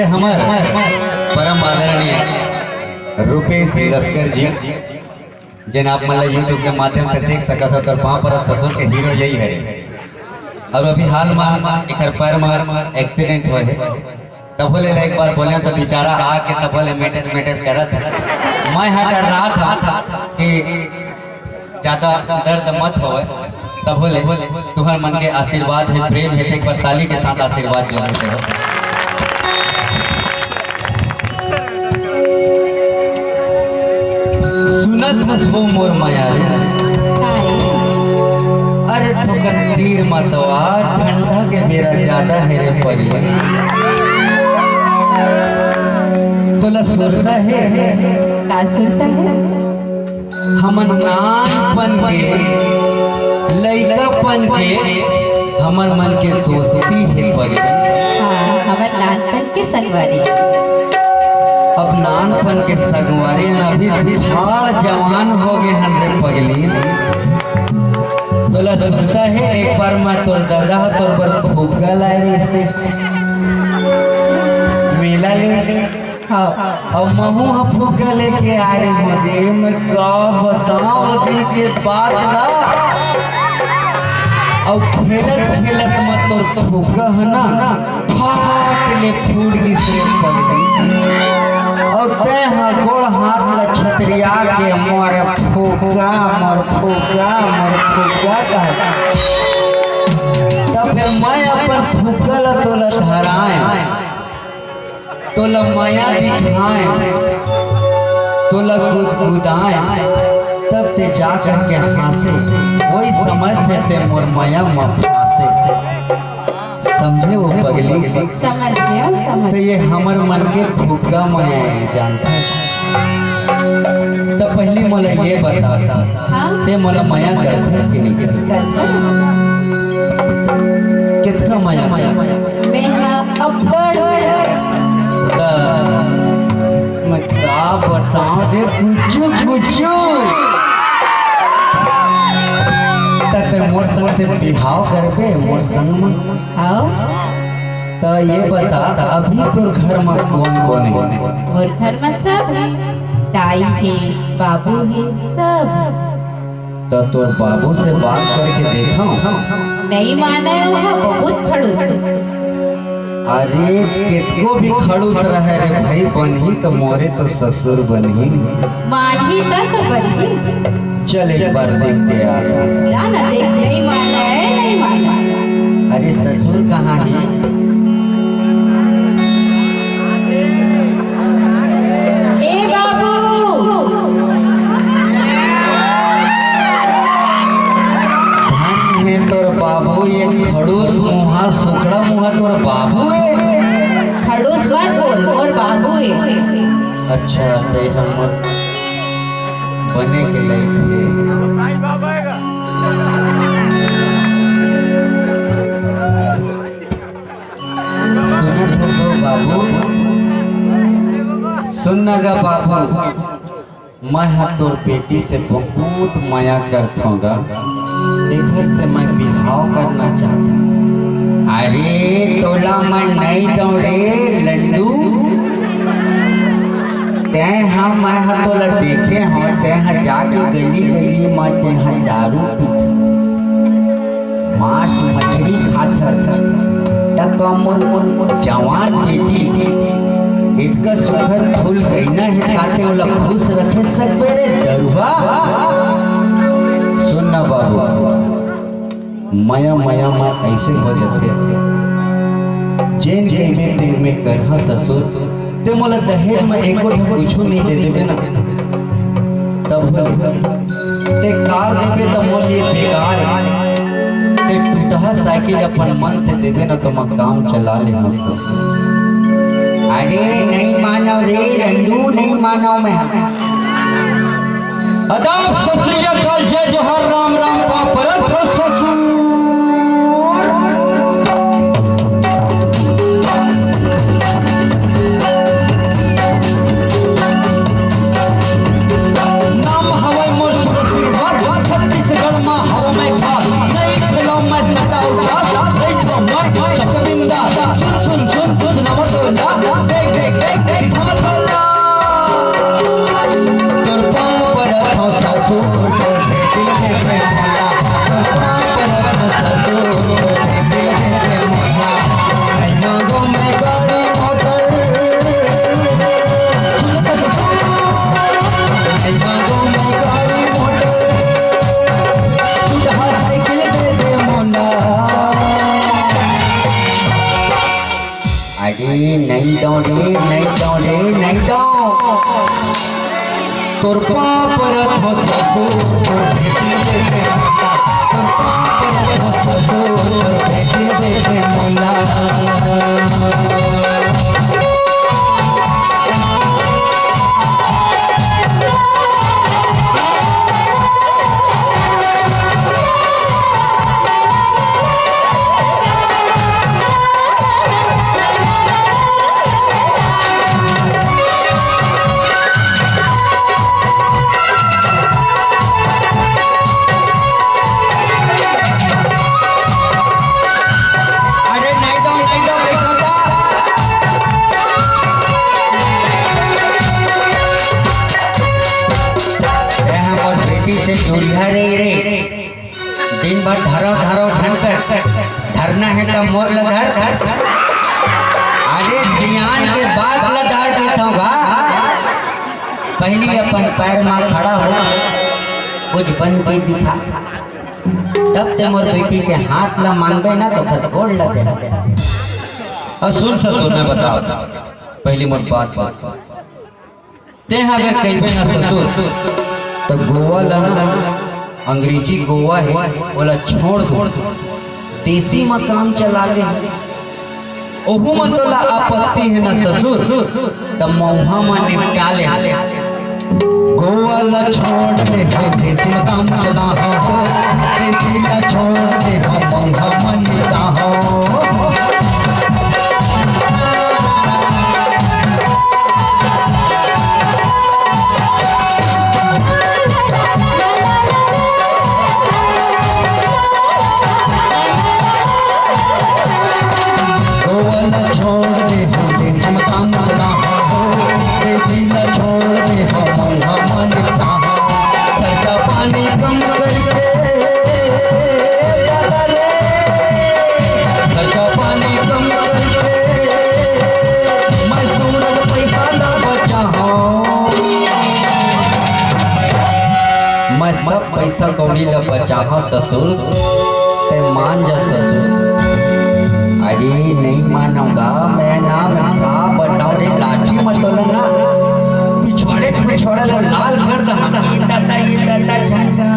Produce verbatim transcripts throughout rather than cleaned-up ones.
हमर परम आदरणीय रूपेश लस्कर जी, जेन आप मन ला YouTube के माध्यम से देख सकत हो, तोर पाँव परत ससुर के हीरो यही हरे। और अभी हाल मा एकर पैर मा एक्सीडेंट होए हे, तभो ले एक बार बोले तो बेचारा आके तभो ले मेटर मेटर करत हे। मैं हा डर्रात हँव कि ज्यादा दर्द मत होए, तभो ले तुहर मन के आशीर्वाद हे, प्रेम हे, तो एक बार ताली के साथ आशीर्वाद जरूर दे। सुनत हस वो मोर मयारू, काय? अरे थोकन तीर मतवा, ठंडा के बेरा ज्यादा हे रे पगली। तोला सुरता हे? का सुरता हे? हमन नानपन के, लइकापन के, हमर मन के दोस्ती हे पगली। हाँ, हमर नानपन के संगवारी। अब नानपन के संगवारी हन, अभी ठाड़ जवान हो गे हन रे पगली। तोला सुरता हे, एक बार मैं तोर दादा ह तोर बर फुग्गा लाए रहिसे मेला ले। हाँ। अउ महूँ ह फुग्गा लेके आए रहे हँव रे, मैं का बतावँव ओ दिन के बात ला। अउ खेलत खेलत म तोर फुग्गा ह ना, फाट ले फूट गिस रे पगली। अउ तैं ह गोड़ हाथ ला छतरिया के मोर फुग्गा, मोर फुग्गा, मोर फुग्गा कह। तब फिर मैं अपन फुग्गा ला तोला धराए, तोला मया दिखाए, तोला गुदगुदाए, तब ते जा करके हाँसे। वही समय से ते मोर मया म फाँसे। समझे वो पगली? समझ गया, समझ तो ये गया। हमर मन के फुग्गा मया हे, जानता है? तो पहली मोला ये बता, हाँ? ते मोला मया करथस कि नहीं करथस? करथस। कितका मया कर? मैं हाँ, अब्बड़ मया। त मैं का बतावँव रे, कुछु, कुछु। त ते मोर संग से बिहाव करबे, मोर संग म? हाँ। त ये बता, अभी तोर घर म कोन कोन हे? मोर घर म सब हे, दाई हे, बाबू हे, सब हे। त तोर बाबू से बात करके देखव। नहीं माने, वो ह बहुत खड़ूस हे। अरे, केतको भी खड़ूस रहे रे भाई, बनही त मोरे तो ससुर बनही। मानही त तो बनही। चल एक बार देख के आ। जा ना देख, नहीं माने, नहीं माने। अरे ससुर कहाँ हे? ए बाबू। धन हे तोर बाबू, ये खड़ूस मुहा, सुखड़ा मुहा तोर बाबू हे। खड़ूस मत बोल, मोर बाबू हे। अच्छा, ते हमर बने के लायक हे। सुनत हस ओ बाबू, सुन न गा बाबू, मैं ह तोर बेटी से बहुत मया करथों गा, एखर से मैं बिहाव करना चाहथों। अरे तोला मैं नइ दौं रे लंडू, तैं ह, मैं ह तोला देखे हँव, तैं ह जाके गली गली म तैं ह दारू पीथे। मांस मछरी खाथस, त का मोर जवान बेटी एतका सुघर फूल गइना हे, का तैं ओला खुश रखे सकबे रे दरुहा? सुन ना बाबू, मया मया म अइसे हो जथे, जेन कहिबे तेन में करहा ससुर। ते मोला दहेज म एको ठा कुछु नइ दे देबे ना, तब हो ले। ते कार देबे त मोर लिए बेकार हे। ते टूटहा साइकिल अपन मन से देबे ना, तो मैं काम चला ले हँव ससुर। अरे नहीं मानव रे लंडू, नहीं मानव मैं। आदाब, सत श्री अकाल, जय जोहार, राम राम, पाँव परत हँव ससुर। नाम हवय मोर सुरजीत दास, छत्तीसगढ़ मा हवं मैं खास। नइ खेलंव मैं सट्टा उठा, नइ खेलंव मैं सच बिंदास। सुन, सुन, सुन, सुनावत हँव ला, नहीं दो रे, नहीं दो। तोर पाँव परत हो ससुर, तोर बेटी दे दे मोला। तोर पाँव परत हो ससुर, तोर बेटी दे दे मोला। अरे नहीं दो, नहीं दो, नहीं दो। ए हमर बेटी से दूरिहा रही रे। दिन भर धरो धरो झन कर, धरना हे त मोर ल धर। अरे सियान के बात ल धर के थोगा। पहली अपन पैर मा खड़ा हो, कुछ बन के दिखा, तब ते मोर बेटी के हाथ ला मांगबे ना, तो ओकर गोड़ ला दे। और सुन ससुर, मैं बताओ, पहली मोर बात बात। तें अगर कहिबे ना ससुर, तो गोवा ला ना, अंग्रेजी गोवा हे, ओला छोड़ दो, देसी मा काम चला ले। ओहू म तोला आपत्ति हे ना ससुर, त मउहा म निपटा ले। गोवा ला छोड़ दे हो, देसी म काम चला हो। देसी ला छोड़ दे हो, मउहा म निपटा हो। गोवा ला छोड़ दे हो, देसी म काम चला हो, देसी ला छोड़ दे हो, मउहा म निपटा हो। खर्चा पानी कम करके, दादा रे, खर्चा पानी कम करके, मैं सूरज पैसा ला बचा हो। मैं सब पैसा कौड़ी ला बचाहा ससुर, ते मान जा ससुर। अरे नहीं मानूंगा मैं ना, मैं का बताऊं रे, लाठी म तोला ना पिछवाड़े पिछवाड़े ला लाल कर दहा। ये दादा, ये दादा झंडा।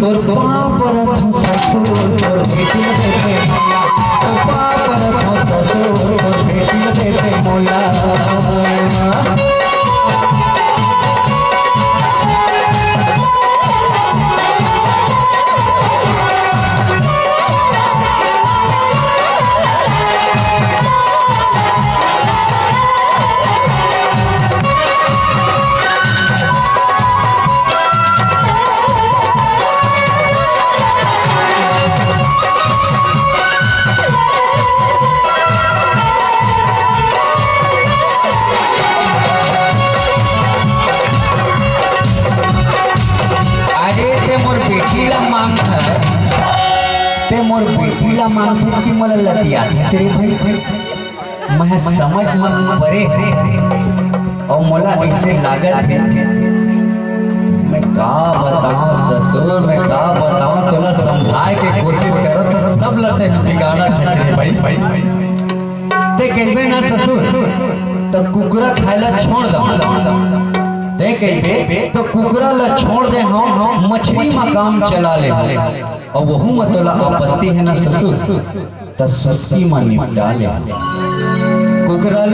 तोर पाँव परत हूँ ससुर, तोर बेटी दे दे मोला। तोर पाँव परत हूँ ससुर, तोर बेटी दे दे मोला। अरे ते मोर बेटी ला मांगथस, ते मोर बेटी ला मांगथस कि मोला लतियाथस रे भाई? मैं समझ म परे हूँ अउ मोला अइसे लागत हे, मैं का बताऊं ससुर, मैं का बताऊं, तोला समझाए के कोशिश करत हूँ, सब ल ते बिगाड़थस रे भाई। ते कहिबे ना ससुर, त कुकरा खाए ला छोड़ दे। ते कहिबे त कुकरा ला छोड़ दे हूँ, मछरी म काम चला ले हूँ। अउ वहू म तोला आपत्ति हे ना ससुर, त सुस्ती म निपटा ले। कुकरा